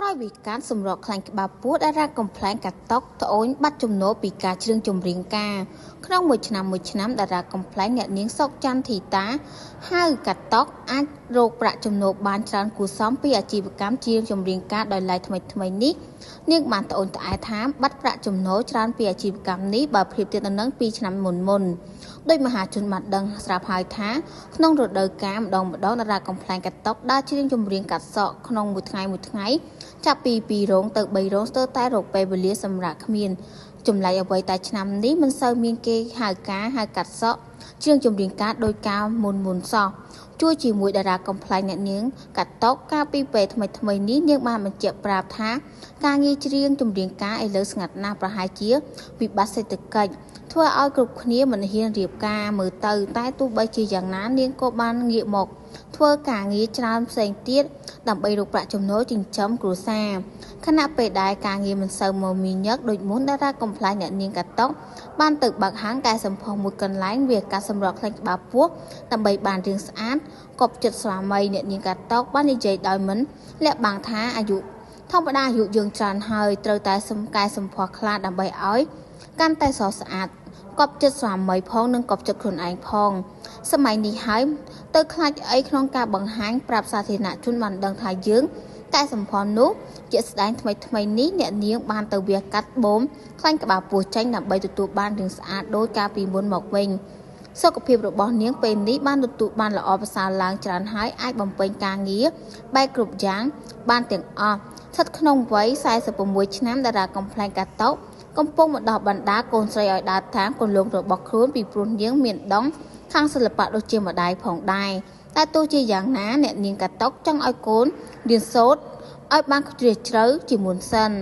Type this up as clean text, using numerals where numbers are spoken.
ក្រោយវិការសម្រកខ្លាញ់ក្បាលពោះតារាកំប្លែងកាត់តុកត្អូញបាត់ចំណូលពីការច្រៀងចម្រៀងការក្នុងមួយឆ្នាំមួយឆ្នាំតារាកំប្លែងអ្នកនាងសុកចន្ទធីតាហៅកាត់តុកអាចរកប្រាក់ចំណូលបានច្រើនគួរសមពីអាជីវកម្មច្រៀងចម្រៀងការដោយឡែកថ្មីថ្មីនេះនាងបានត្អូញត្អែថាបាត់ប្រាក់ចំណូលច្រើនពីអាជីវកម្មនេះបើប្រៀបធៀបទៅនឹង2ឆ្នាំមុនមុនដោយមហាជនបានដឹងស្រាប់ហើយថាក្នុងរដូវកាលម្ដងម្ដងតារាកំប្លែងកាត់តុកដើរច្រៀងចម្រៀងកាត់សក់ក្នុងមួយថ្ងៃមួយថ្ងៃចាប់ពី2រោងទៅ3រោងស្ទើរតែរកពេលវេលាសម្រាប់គ្មានចម្លែកអ្វីតែឆ្នាំនេះមិនសូវមានគេហៅការហៅកាត់សក់ច្រៀងចម្រៀងការដោយការមុនមុនសោះជួយជាមួយតារាកំប្លែងអ្នកនាងកាត់តុកកាលពីពេលថ្មីថ្មីនេះនាងបានបញ្ជាក់ប្រាប់ថាការងារច្រៀងចម្រៀងការឥឡូវស្ងាត់ណាស់ប្រហែលជាវិបត្តិសេដ្ឋកិច្ចធ្វើឲ្យគ្រប់គ្នាមិនហ៊ានរៀបការមើលទៅតែទោះបីជាយ៉ាងណានាងក៏បានងាកមកធ្វើការងារច្រើនផ្សេងទៀតដើម្បីរកប្រាក់ចំណូលចិញ្ចឹមគ្រួសារខណៈពេលដែលការងារមិនសូវមមាញឹកដូចមុនតារាកំប្លែងអ្នកនាងកាត់តុកបានទៅបើកហាងកែសម្ផស្សមួយកន្លែងវាកាត់សម្រក់ខ្លាញ់ក្បាលពោះដើម្បីបានរាងស្អាតកប់ចិត្តស្វាមីអ្នកនាងកាត់តុកបាននិយាយដោយមិនលាក់បាំងថាអាយុធម្មតាអាយុយើងច្រើនហើយត្រូវតែសំកែសម្ផស្សខ្លះដើម្បីឲ្យកាន់តែស្រស់ស្អាតកប់ចិត្តស្វាមីផងនិងកប់ចិត្តខ្លួនឯងផងសម័យនេះហើយទៅខ្លាចអីក្នុងការបង្ហាញប្រាប់សាធារណជនបានដឹងថាយើងកែសម្ផស្សនោះជាស្ដែងថ្មីថ្មីនេះអ្នកនាងបានទៅវះកាត់បូមខ្លាញ់ក្បាលពោះចេញដើម្បីទទួលបានរាងស្អាតដូចកាលពីមុនមកវិញសុខភាពរបស់នាងពេលនេះបានទទួលបានល្អប្រសើរឡើងច្រើនហើយអាចបំពេញការងារបែបគ្រប់យ៉ាងបានទាំងអស់ស្ថិតក្នុងវ័យ46ឆ្នាំតារាកំប្លែងកាត់តុកកំពុងមកដោះបណ្ដាកូនស្រីឲ្យដើរតាមគន្លងរបស់ខ្លួនពីព្រោះនាងមានដងខាងសិល្បៈដូចជាម្ដាយផងដែរតែទោះជាយ៉ាងណាអ្នកនាងកាត់តុកចង់ឲ្យកូនរៀនសូត្រឲ្យបានជ្រាលជ្រៅជាមុនសិន។